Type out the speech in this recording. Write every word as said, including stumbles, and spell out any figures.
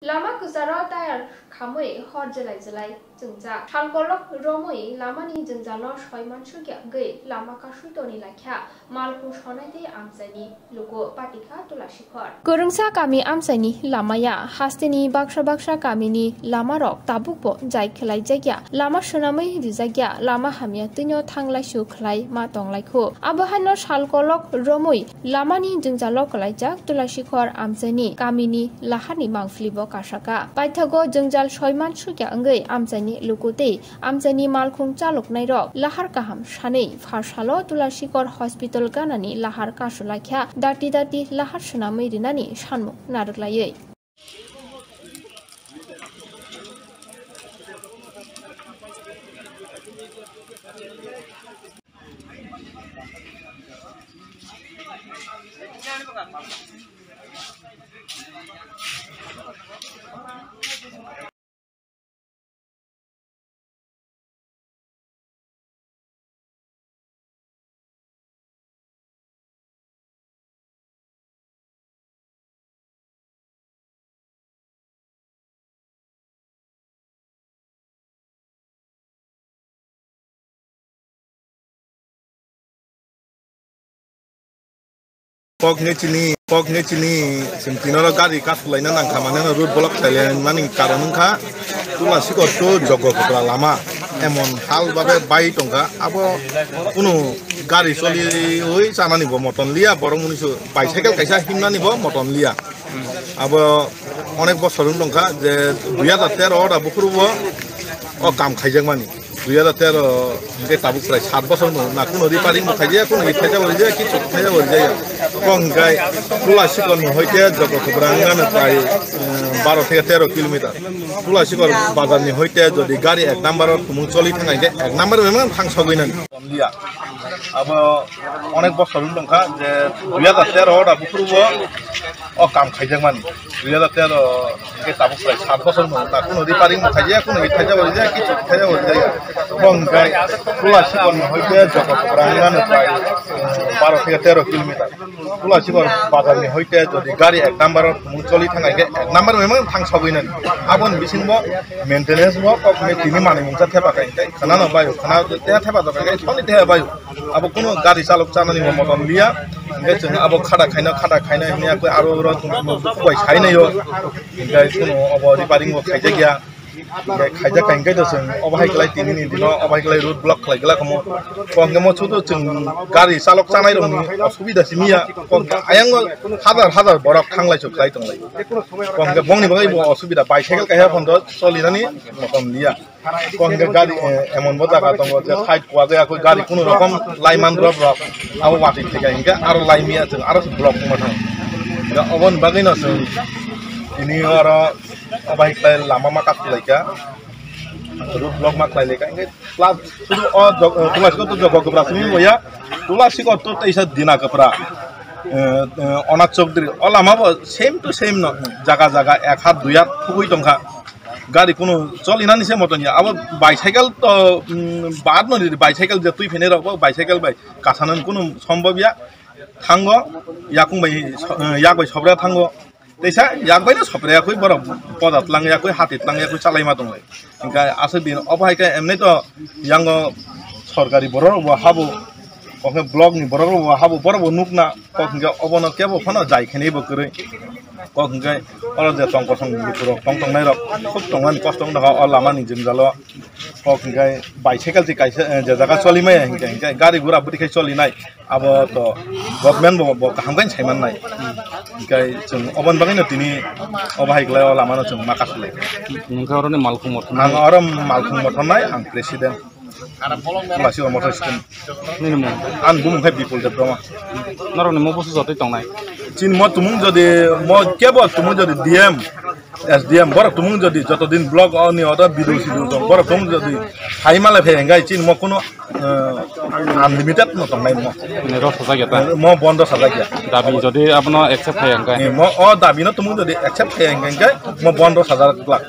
Lama kwcharo tayar khamwi hor jelai jelai chwngjak. Salkolok romwi lamani jwngjalo soi mansukya wngwi lama kasui toni laikha, malkhung sonai tei amchaini luku patikha Tulasikhor. Kwrwngsa kami amchaini lamaya hasteni baksa baksa kamini lamarok tabukbo jai khwlaijakya, lama swnamwi rijakya, lama hamya twino thanglaisu khwlai ma tonglaikhu. Abo haino salkolok romwi lamani jwngjalo kwlaijak Tulasikhor amchaini kamini laharni mangphilibo kasaka. Paithago jwngjal soi mansukya wngwi amchaini luku tei amchaini malkhung chaloknairok lahar kaham sanwi pharsalo Tulasikhor hospital ganani lahar kasulaikha, dati dati lahar swnamwi rinani sanmung narwklaiwi. Kok hingke chini, kok hingke chini, chwng tinoro gari kasulaina nangkha, mane no road block khlailaimani karon wngkha, Tulasikhor to Jogokopra lama, emon hal babe bai tongkha, abo kunu gari choliwi chanani bo moton liya, borok munisu bicycle kaisa himnani bo moton liya. Abo onek bosor wng tongkha je dui hajar tero ora bukhuru bo o kam khaijakmani. Dui hajar tero hingke tabuk prai sat bosor no na kuno repairing bo khaijaya, kuno ithai jabo rijaya, kichu khaijabo rijaya. Kok hingkai Tulasikhor ni hoite Jogokopra wngmano prai, eh, baro theke tero kilometer. Tulasikhor bazar ni hoite jodi gari ek number o tumung choli thang hingke ek number o memang thang sogwi nani. Liya. Abo onek bosor wng tongkha je dui hajar tero ora bukhuru bo o kam khaijakmani. Dui hajar tero hingke tabuk prai sat bosor no na kuno repairing bo khaijaya, kuno ithai jabo rijaya, kichu khaijabo rijaya. Kok hingkai Tulasikhor ni hoite Jogokopra wngmano prai, eh, baro theke tero kilometer. Tulasikhor bazar ni hoite jodi gari ek number o tumung choli thang hingke ek number o memang thang sogwi nani. Aboni bisingo maintenance bo kok hingke tini manwi mungsa thepa kha hingke khana no baio, khana te thepa do kha hingke soni thepa baio. Abo kunu gari chalok chanani bo motom liya. Hingke chwng abo khada khaina, khada khaina hingya koi aro oro chwng bai sainaio. Hingke kunu obo repairing bo khaijakya. Hingke khaijak kha hingke do chwng obo hai kwlai tini ni dino obo hai kwlai road block khlai glak omo. Kok hingke mo chudo chwng gari chalok chanai rokni osubida simi ya. Kok hingke ayang o hajar hajar borok thanglai chuk khlai tonglai. Kok hingke bongni bagwi bo osubida bicycle kaiha phondo cholinani motom liya. Kok hingke gari, eh, emon bo jaga tongo je side kuwagwi akoi gari kunu rokom laiman rok rok abo watwi thika hingke aro laimiya chwng aro se block wngma thango. Hingke oboni bagwino chwng tini oro obo hai khlai lama ma kasulaikha, road block ma khlailaikha, hingke plus o Tulasikhor to Jogokopra simi boya, Tulasikhor to teisa Dinakopra, eh, eh, Onath Chowdhury o lama bo same to same no jaga jaga ek hat dui hat thugwi tongkha. Gari kunu cholinani se moton ya. Abo bicycle to, mm, baad no di, bicycle je twi phinai rok bo bicycle bai kasanan kunu sombhob ya. Thango, yakung bai, eh, yak bai sobra thango. Teisa yak bai no sobra yakui borok poda tlang yakui hati tlang yakui chalai ma tonglai. Hingke aswk din obo hai khe emni to yango sorkari borok rok bo habo. Kok hwnkhe block ni borok rok bo habo, borok bo nukna, kok hwnkhe obono kebo phano jai khenwi bo kwrwi. Kok hwnkhe oro je tong kosong lukurok tong tongnai rok khub tongmani kosto wngkha o lama ni jwngjalo. Kok hwnkhe bicycle se kaisa, eh, je jaga choli maya hwnkhe, hwnkhe gari gura bwtwi khai choli nai, abo to government bo, bo kaham khe sai man nai. Hwnkhe chwng oboni bagwi no tini obo hai kwlai o lama no chwng ma kasu lai. Nokha oro ni malkhung mothon. Ang oro malkhung mothon nai, ang president. Tulasikhor motor stand. Nini mung? Ang bumung khe Bipul Debbarma. Norok ni mo busu jotoi tongnai? Chini mo tumung jodi, mo kebo tumung jodi D M, S D M, borok tumung jodi joto din block o ni order bidu sidu tong, borok tumung jodi hai malai phai hingkai chini mo kuno, eh, unlimited no tongnai mo. Ni rok sajak ya ta? Mo bondo sajak ya. Dabi jodi abono accept khai hingkai? Ni mo o dabi no tumung jodi accept khai hingkai, mo bondo sajak glak.